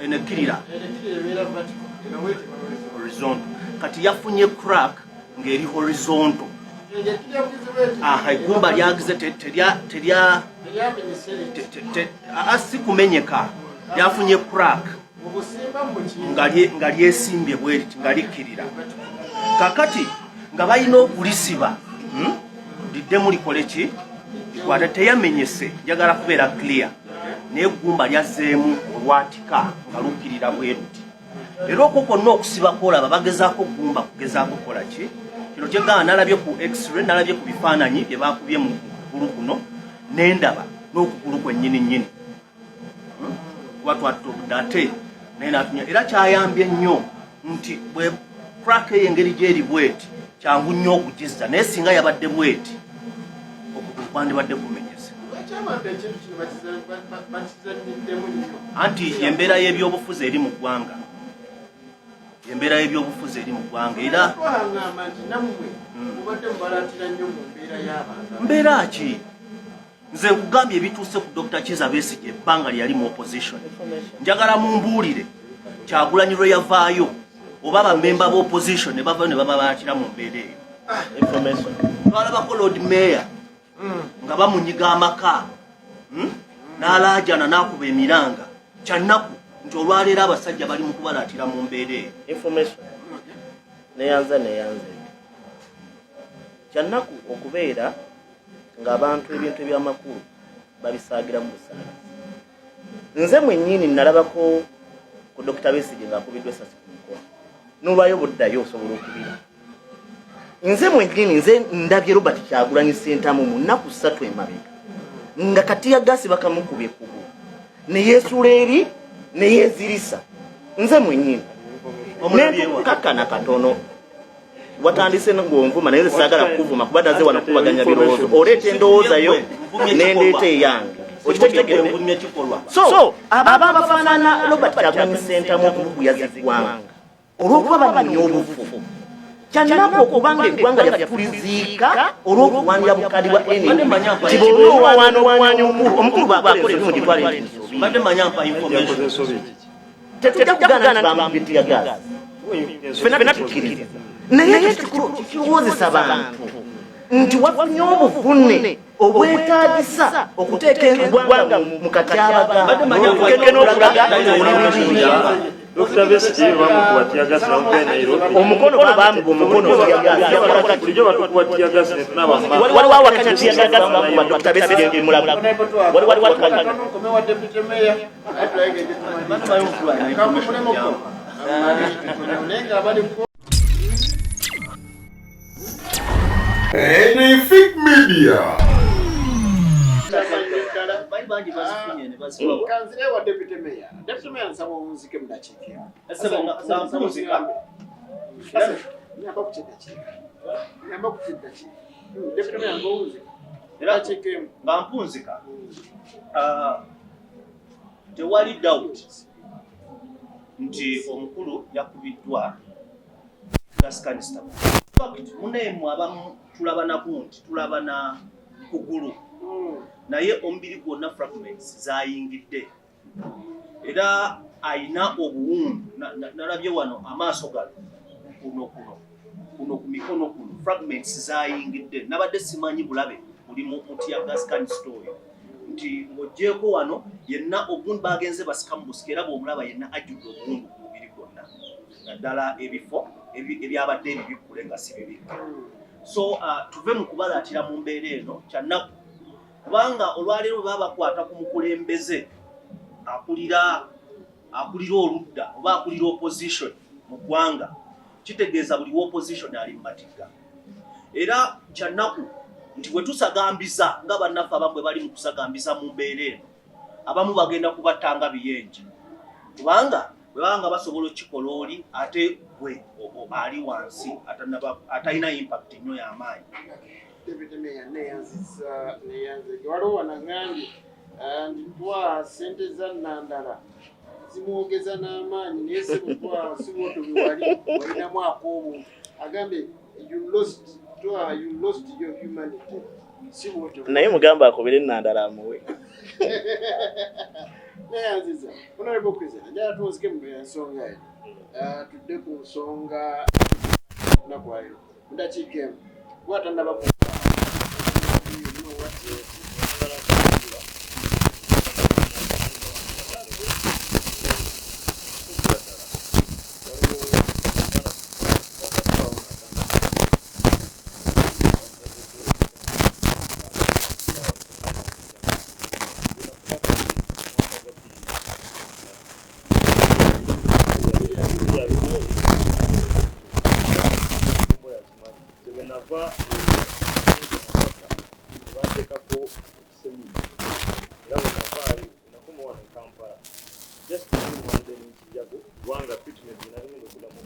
B: eno ekkirira horizontal. Kati yafunye crack ng'eri horizontal. Aha, eggumba lyagize terya si kumenyeka, lyafunye crack nga lyesimbye bweriti nga likkirira. Kakati nga balina okulisiba, Liddemu likole ki, likwate. Teyamenyese, njagala kubeera clear, naye eggumba lyazzeemu olwatika nga lukkirira bwe luti. Era okwo kwonna okusiba kwolaba bagezaako gumba kugezaako kukola ki, kino kyegamba. Nalabye ku x-ray, nalabye ku bifaananyi bye bakubye mu kugulu kuno, nendaba n'okugulu kwennyini nnyini. Kuba twatobudde ate naye natunya, era kyayambye nnyo nti bwe crack eyo engeri gyeri bweti, kyangu nnyo okugizza, naye singa yabadde bweti okugulu kwandibadde kumenyese. Anti embeera y'ebyobufuzi eri mu ggwanga, embeera y'ebyobufuzi eri mu ggwanga era mbeera ki. Nze nkugambye ebituuse ku Dr Kiza Besigye ebbanga lye yali mu opposition. Njagala mumbuulire, Kyagulanyi lwe yavaayo oba bamemba ba opposition ne bavayo ne bababaatira mu mbeera eyo? Twalabako Lord Mayor nga bamunyiga amaka, N'alaajana n'akuba emiranga. Kyannaku nti olwaleero abasajja bali mu kubalaatira mu mbeera eyo.
A: Information neyanza neyanze. Kyannaku okubeera ng'abantu ebintu ebyamakulu babisaagiramu busaagizi. Nze mwennyini nalabako ku Dr Besigye ng'akubiddwa essasi ku mukono, n'olwayo buddayo osobola okubira. Nze mwennyini nze ndabye Robert Kyagulanyi Ssentamu mu nnaku 3 emabega nga ka tear gas bakamukubye kugulu ne yeesuula eri ne yeezirisa. Nze mwennyini nentukakana katono. Watandise ng'onvuma, naye nze saagala kukuvuma kuba naze wano kukubaganya birowoozo. Oleeta endowooza yo nendeeta eyange, okitegedde? So abantu abafaanana Robert Kyagulanyi Ssentamu okuluguyaza eggwanga olw'okuba banoonya obufu, kyannaku okubanga eggwanga lyaffe tuliziika olw'okulwanira bukadi bwa NUP. Ti bw'oba olwana okulwanya omukulu, omukulu bw'akola ensobi mugitwale nti nsobi. Tetujja kugaana nti bamukubye tear gas, ffenna tukkiriza, naye kirowoozesa bantu nti wafunye obuvune obwetaagisa okuteeka eggwanga mu katyabaga n'okulaga.
E: Dr. Besigye bamukuba tear gas bamukuba e Nairobi.
A: Omukono bamukuba omukono.
E: Bulijjo batukuba tear gas ne tunaaba mu maaso.
A: Waliwo awakanya tear gas bamukuba Dr. Besigye Mulago? Waliwo awakanya?
C: Komewa deputy mayor, kamulemoko naye nga abali
F: Anything Media.
C: Kanzire wa deputy mayor. Deputy mayor, nsaba owunzike mu dakiika emu.
B: Nga mpunzika.
C: Nyamba ku kiddakiika. Nyamba ku kiddakiika. Deputy mayor, ng'owunzika.
B: Era
C: Dakiika emu.
B: Nga mpunzika, tewali doubt nti omukulu yakubiddwa gas canister. Munaye abamu tulaba naku nti tulaba na kugulu, naye omubiri gwonna fragments zayingidde, era ayina obuwundu. Nalabye wano amaaso gano, kuno kuno kuno ku mikono kuno. Fragments zayingidde, nabadde simanyi bulabe buli mu tear gas canister oyo, nti ng'oggyeeko wano yenna ogundi bagenze basikamu busika, era bw'omulaba yenna ajjudde obuwundu ku mubiri gwonna, naddala ebifo ebyabadde ebibikkule nga si bibikke. So tuve mu kubalaatira mu mbeera eno. Kyannaku kubanga olwaleero bwe baba bakwata ku mukulembeze akulira oludda oba akulira opposition mu ggwanga, kitegeeza buli opposition ali mu matigga. Era kyannaku nti bwe tusagambiza nga bannaffe abamu bwe bali mu kusagambiza mu mbeera eno, abamu bagenda kubatta nga biyenje, kubanga bwe baba nga basobola okukikola oli ate gwe ali wansi atalina impact nnyo y'amaanyi.
C: Deputy Mayor, neyanziza, neyanzege. Waliwo wanaŋŋambye nti twa ssente za Nandala zimwogeza n'amaanyi, naye si butwa si bwoto bwe wali walinamu ak'obuntu. Agambye you lost, twa you lost your humanity, si bwotyo?
A: Naye mugamba akubire Nandala amuwe.
C: Neyanziza, Honorable President. Njala tuwozike mu ensonga eno. Tudde ku nsonga lunaku lwaleero mu dakiika emu kuba tannaba ku.
E: Nava banteekako ekiseminyi, era bwe navaayo nakoma wano e Kampala just one day nenkijjako, kubanga treatment gye nali ngenda okuddamu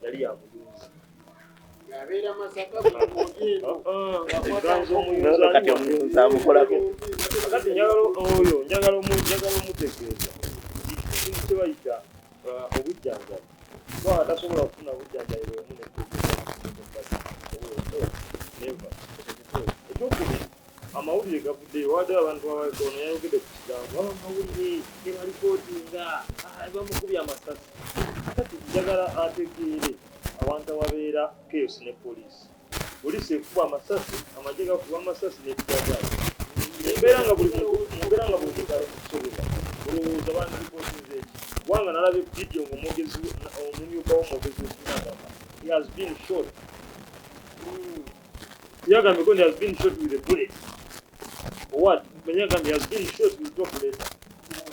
E: yali ya muyunzi.
C: Ng'abeera Masaka bwogendo.
E: Eganza.
A: Nono kati omuyunzi amukolako.
E: Kakati njagala oyo njagala omutegeeza ekintu kye bayita obujjanjabi, kuba tasobola kufuna bujjanjabi bwemu. Never. Ekyokubiri, amawulire gavuddeyo, wadde abantu ono yayogedde ku kigambo aba amawulire tebalipootinga bamukubye amasasi. Kati njagala ategeere awantu awabeera chaos ne poliisi, poliisi ekuba amasasi, amagye gakuba amasasi n'ebijagaali. Embeera nga buli muntu, mu mbeera nga buli muntu ali kusoberwa, olowooza bandipootinze eki? Kubanga nalabye vidiyo ng'omwogezi, omumyuka w'omwogezi w'ekibiina agamba he has been shot. Yagambye ko he has been shot with a bullet or what? Menya yagambye he has been shot with drop later.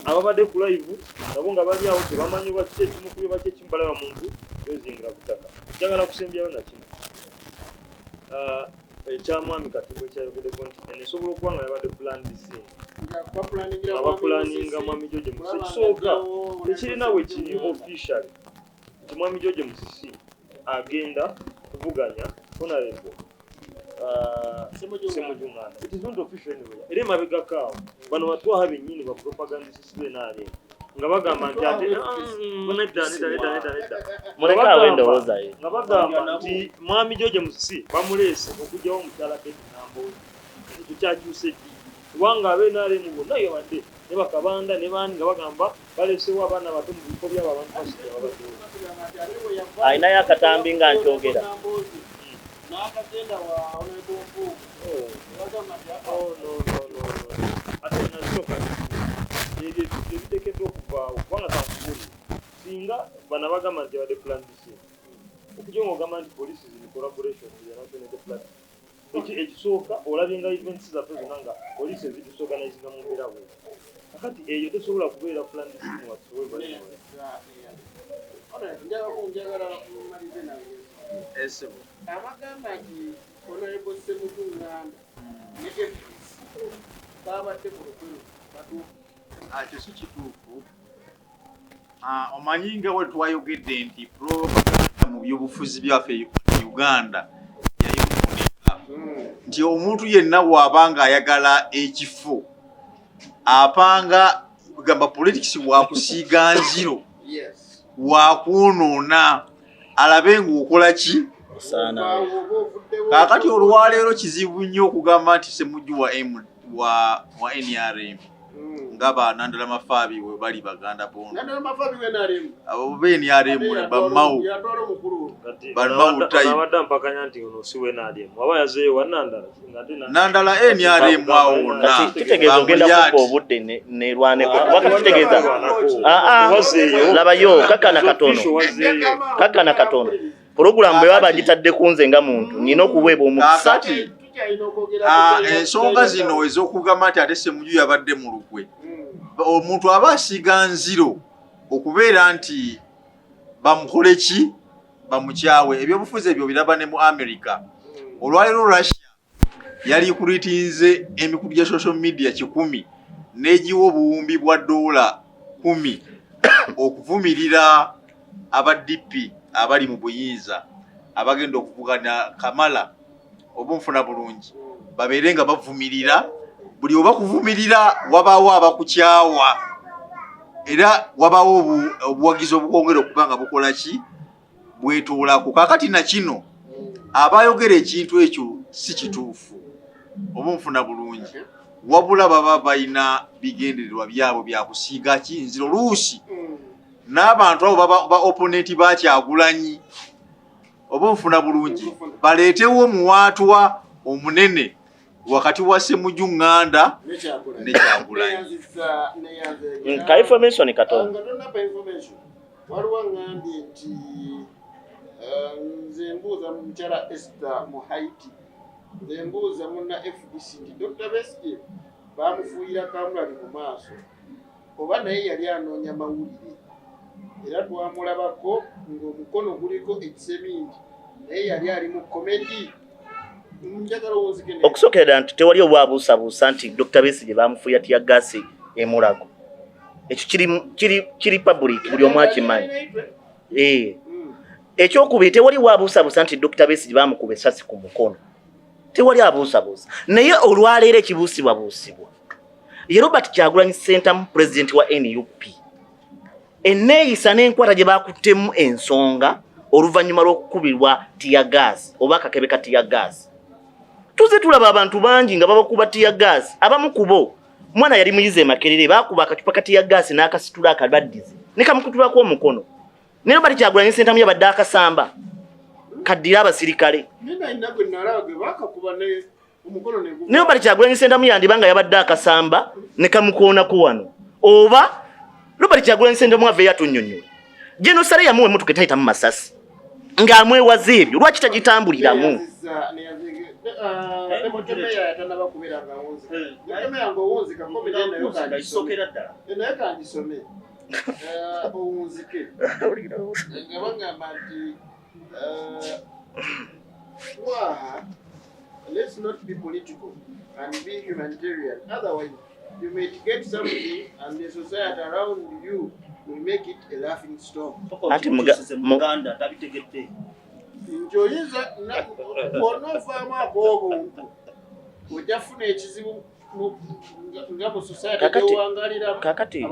E: Ababadde ku live nabo nga bali awo tebamanyi oba kiki ekimukubye, baki ekimubalaba muntu wezingira butaka. Njagala kusembyayo nakino ekyamwami Katumba ekyayogeddeko nti eno esobola okuba nga yabadde planned scene, nga bapulaninga mwami George Musisi. Ekisooka, tekirina we kiri officially nti mwami George Musisi agenda kuvuganya Honorable Ssemujju Nganda. It is not official anywhere. Era emabegako awo bano batwaha bennyini ba propagandists b'NRM nga bagamba nti ate nedda, nedda, nedda, nedda, nedda.
A: Muleke awo endowooza ye.
E: Nga bagamba nti mwami George Musisi bamuleese okugyawo omukyala Betty Nambooze. Ekyo kyakyuse ddi? Kubanga ab'NRM bonna yabadde ne bakabanda ne bandi nga bagamba baleesewo abaana bato mu bifo byabo abantu basijja babaddewo.
A: Alinayo akatambi nga nkyogera.
C: N'akagenda wa Honorable Mpuuga. Bagamba nti
E: Oh, no, no, no, no. Ate nakino kati ebyo ebiteekeddwa okuvaawo, kubanga kankubuli singa bano abagamba nti yabadde plan C, okujja nga ogamba nti police is in collaboration with the National Unity Platform. Ekisooka olabye nga events zaffe zonna nga police ezitusorganizinga mu mbeera bwe. Kakati eyo tesobola kubeera plan C whatsoever anyway.
C: Njagala mumalize nange.
D: Esebo.
C: Abagamba nti Honorable Ssemujju Nganda ne FDC babadde ku lukwe batuufu?
D: Ekyo si kituufu. Omanyi nga bwe twayogedde nti propaganda mu byobufuzi byaffe Uganda yayonooneka, nti omuntu yenna bw'aba nga ayagala ekifo apanga gamba politics wakusiiga nziro, wakwonoona alabe ng'okola ki.
A: Osaana.
C: Awo oba ovuddewo.
D: Kaakati olwaleero kizibu nnyo okugamba nti Semujju wa, M, wa NRM. Nga ba Nandala Mafabi we bali baganda bondo. Abo be NRM ba Mao. Ba Mao type.
E: Abadde mpakanya nti ono si we NRM. Aba yazeeyo wa Nandala.
D: Nandala NRM awo na.
A: Kitegeeza ogenda kuba obudde nerwaneko. Wakati kitegeeza. Labayo kakana katono. Kakana katono. Pulogulaamu bwe baba bagitadde ku nze nga muntu nina okuweebwa omukisa.
D: Ensonga zino ez'okugamba nti ate Ssemujju yabadde mu lukwe, omuntu aba asiga nziro okubeera nti bamukole ki, bamukyawe. Ebyobufuzi ebyo biraba ne mu America. Olwaleero Russia yali kuritinze emikutu gya social media 100 n'egiwa obuwumbi bwa $10 okuvumirira aba DP abali mu buyinza abagenda okuvuganya Kamala oba nfuna bulungi, babeere nga bavumirira. Buli oba kuvumirira wabaawo abakukyawa, era wabaawo obuwagizi obukwongera okuba nga bukola ki, bwetoolako. Kaakati na kino abayogera ekintu ekyo si kituufu oba nfuna bulungi, wabula baba balina bigendererwa byabwe byakusiiga ki nziro. Oluusi n'abantu abo ba opponent ba Kyagulanyi oba nfuna bulungi, baleetewo omuwaatwa omunene wakati wa Ssemujju Nganda ne Kyagulanyi.
A: Ka information katono.
C: Waliwo ngambye nti nze mbuuza mukyala Esther mu Haiti, nze mbuuza munna FDC nti Dr. Besigye bamufuuyira kamulali mu maaso oba naye yali anoonya mawulire, era twamulabako ng'omukono guliko ekiseminti naye yali ali mu komedi.
A: Okusookera nti tewali obwabuusabuusa nti Dr. Besigye bamufuuya tear gas e Mulago. Ekyo kiri public, buli omu akimanyi. Ekyokubiri, tewali waabuusabuusa nti Dr. Besigye bamukuba essasi ku mukono, tewali abuusabuusa. Naye olwaleero ekibuusibwabuusibwa ye Robert Kyagulanyi Ssentamu, pulezidenti wa NUP, enneeyisa n'enkwata gye bakuttemu ensonga oluvannyuma lw'okukubirwa tear gas oba akakebe ka tear gas. Tuze tulaba abantu bangi nga babakuba tear gas. Abamu ku bo, mwana yali muyizi e Makerere, baakuba akacupa ka tear gas n'akasitula akabaddize ne kamukutulako omukono. Ne Robert Kyagulanyi Ssentamu yabadde akasamba kaddira abasirikale. Ne Robert Kyagulanyi Ssentamu yandiba nga yabadde akasamba ne kamukoonako wano. Oba Robert Kyagulanyi Ssentamu aveeyo atunnyonnyola. General Saleh yamuwa emmotoka etayitamu masasi ng'amwewaza ebyo, lwaki tagitambuliramu?
C: Owunzike nga bagamba nti Twaha, let's not be political and be humanitarian, otherwise you may get something and the society around you will make it a laughing stock.
A: Anti
B: Muganda tabitegedde.
C: Nti oyinza bw'onoovaamu ak'obuntu ojja kufuna ekizibu nga mu society gyowangaliramu.
A: Kakati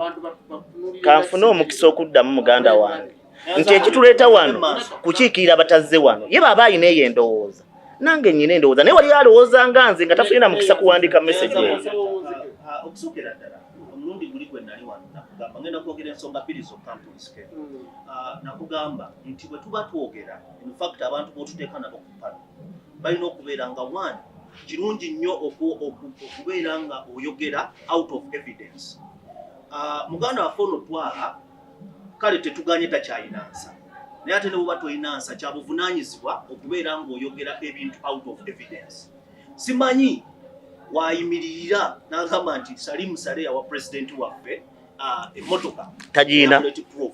A: kanfune omukisa okuddamu muganda wange nti ekituleeta wano kukiikirira abatazze wano. Ye baaba alina eyo endowooza, nange nnyina endowooza, naye wali alowooza nga nze nga tafunye na mukisa kuwandiika message eyo.
B: Okusookera ddala, omulundi guli gwe nali wano nakugamba ngenda kwogera ensonga bbiri zokka mpulisike. Nakugamba nti bwe tuba twogera, in fact abantu b'otuteeka nabo ku pano balina okubeera nga one, kirungi nnyo okubeera nga oyogera out of evidence. Muganda waffe ono Twaha, kale tetuganye takyalina nsa, naye ate ne bwoba tolina nsa, kyabuvunaanyizibwa okubeera ng'oyogera ebintu out of evidence. Simanyi wayimirira n'agamba nti Salim Saleh yawa pulezidenti waffe emmotoka
A: tagiina
B: bulletproof.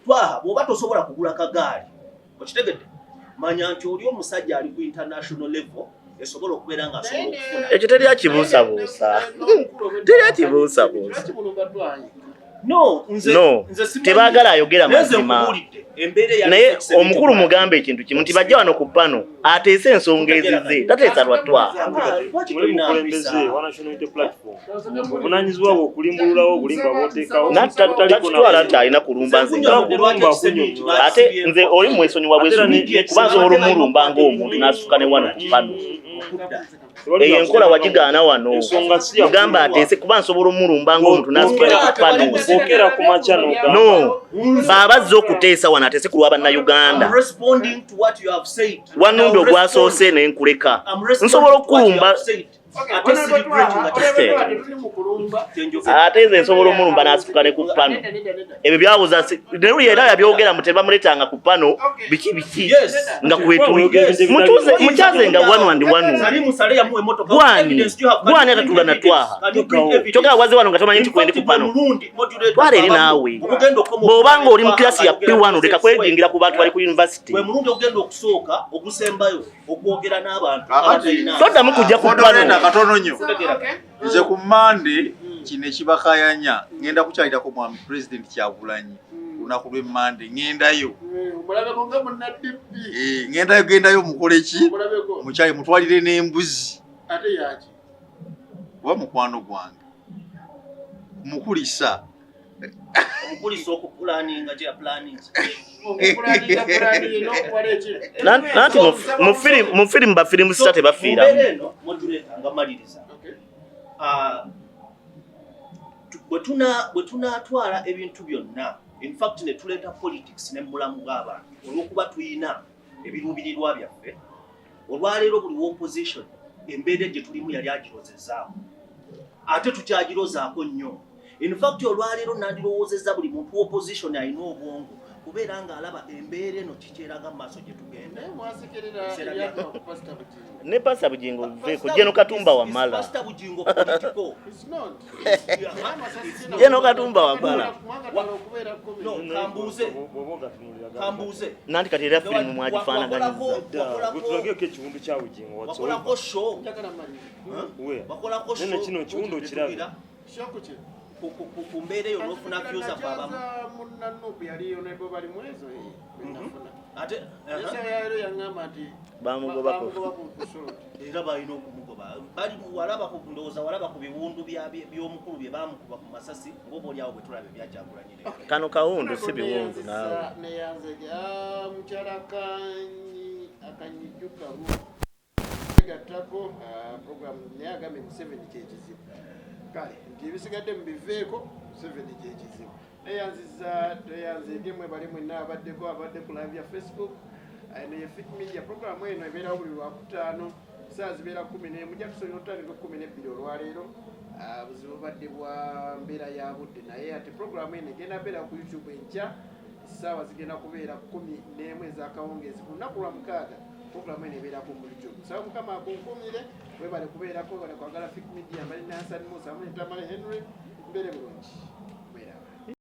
B: Twaha, bw'oba tosobola kugula kagaali, okitegedde, manya nti oli omusajja ali ku international level esobola okubeera nga asobola okufuna.
A: Ekyo teri akibuusabuusa, teri akibuusabuusa.
B: No, nze
A: No,
B: nze simanyi.
A: Tebaagala ayogera
B: Naye nze
A: mazima.
B: nkubuulidde embeera eyali
A: Naye
B: ekiseera
A: omukulu
B: ekyo.
A: mugambe ekintu kimu nti bajja wano ku pano ateese ensonga ezize, tateesa lwatwaha.
B: Lwaki
E: Muli
B: tolina
E: mukulembeze
B: mpisa?
E: wa National Unity Platform, obuvunaanyizibwa bwe okulimbululawo obulimba bw'oteekawo.
A: Takitwala nti alina kulumba nze nga muntu.
E: Kulumba kunyonnyola.
A: Ate nze oli mwesonyiwa bwesonyi, kuba nsobola omulumba ng'omuntu n'asuka ne wano ku pano.
B: kudda.
A: Eyo enkola wagigaana wano.
E: Ensonga si ya
A: Mugamba ateese kuba nsobola omulumba ng'omuntu n'asitula ne ku pano.
E: Bw'okeera ku makya n'ogamba.
A: No, baba azze okuteesa wano ateese ku lwa Bannayuganda.
B: I'm responding to what you have said.
A: Wanumbe
B: I'm
A: ogwasoose ne nkuleka.
B: I'm responding
A: Nsobola
B: to what you
A: okukulumba
B: have said. Ate si regret nga kyenjogera.
A: Ate nze nsobola omulumba n'asituka ne ku pano. Ebyo byabuza Neruli era yabyogera mu tebamuleetanga ku pano biki biki
B: Yes.
A: nga kwetuli. Mutuuze mukyaze nga one and one.
B: Salim Saleh yamuwa emmotoka.
A: Gwani?
B: Evidence do you have? Can
A: Gwani
B: you bring
A: atatula na
B: evidence?
A: twaha?
B: Can you bring evidence?
A: Kyokka waze wano nga tomanyi nti
B: In
A: kwendi
B: fact,
A: ku pano.
B: gwe mulundi moderator
A: Twala eri
B: abamu
A: naawe.
B: ogugenda okukoma
A: Bw'oba ng'oli mu
B: okuva
A: kirasi ya
B: ayogera
A: P1 leka
B: ku
A: kwejingira ku bantu bali ku university.
B: Gwe mulundi ogenda okusooka ogusembayo okwogera n'abantu
D: Kakati.
B: abatalina.
A: Toddamu kujja ku
D: Moderator,
A: pano.
D: katono nnyo.
B: Kutegeera.
D: Nze ku Mande kino ekibakayanya ngenda kukyalirako mwami President Kyagulanyi olunaku lw'Emmande ŋŋendayo.
C: Omulabeko nga munnaddipi.
D: Eh, ŋŋendayo gendayo mukole ki?
C: Omulabeko.
D: Mukyali mutwalire n'embuzi
C: Ate yaki?
D: oba mukwano gwange mukulisa.
B: Omukulisa okupulaninga gye yapulaninze.
C: Okupulaninga pulani n'okuwala ekiro.
A: Nanti mu firimu ba firimu star
B: Mu mbeera
A: tebafiiramu.
B: eno moderator nga maliriza.
C: Okay.
B: Ah, bwe tunaatwala ebintu byonna, in fact ne tuleeta politics ne mu bulamu bw'abantu olw'okuba tuyina ebiruubirirwa byaffe olwaleero, buli opposition embeera gye tulimu yali agirozezaako, ate tukyagirozaako nnyo. In fact olwaleero nandirowoozezza buli muntu opposition alina obwongo kubeera ng'alaba embeera eno kikyeraga mu maaso gye tugenda.
C: Naye mwasekerera
B: Ebiseera
C: ebyatuuka ku Pastor Bugingo.
A: Ne Pastor Bugingo veeko General Katumba Wamala.
B: Pastor Bugingo political.
C: It's not.
A: General Katumba Wamala.
C: Mwagatala okubeera kumi.
B: No, kambuuze.
E: Bw'oba ogatunuulira gamba.
B: Kambuuze.
A: Nanti kati era firimu mwagifaanaganyiza.
E: Dda, gwe tulageko ekiwundu kya Bugingo whatsoever.
B: Wakolako show.
C: Njagala mmanyi.
E: Where?
B: Wakolako
E: Nene
B: show.
E: kino ekiwundu okirabe.
C: Show ku ki?
B: Ku mbeera eyo n'ofuna views afe abamu.
C: Nakyaza munna Nup yali Honorable Balimwezo, bwe nafuna.
B: Ate
C: Naye yali yaŋŋamba nti
A: Bamugobako.
C: bamugoba ku salt.
B: Era balina okumugoba. Bali walaba ku ndowooza walaba ku biwundu by'omukulu bye baamukuba ku masasi ng'oba oli awo bwe tulaba ebyakyagulanye leero.
A: Kano kawundu si biwundu naawe.
C: Neyanzege mukyala Kanyi Akanyijuka gattako program naye agambye Museveni kyekizibu. Kale nti ebisigadde mubiveeko, Museveni kyekizibu. Neyanziza tweyanzege mwebale mwenna abaddeko abadde ku live ya Facebook. Eno ye Fik Media. Program eno ebeerawo buli Lwakutaano saa zibeera 11. Mujja tusobola otandika 12 olwaleero. Buzibu badde bwa mbeera ya budde, naye ate program eno egenda beera ku YouTube enkya essaawa zigenda kubeera 11 ez'akawungeezi ku lunaku lwa mukaaga. Program eno ebeerako mu YouTube. Saba Mukama akunkumire. Webale kubeerako, webale kwagala Fik Media. Mbali ne Hassan Musa amu ne Tamale Henry. Mbeere bulungi.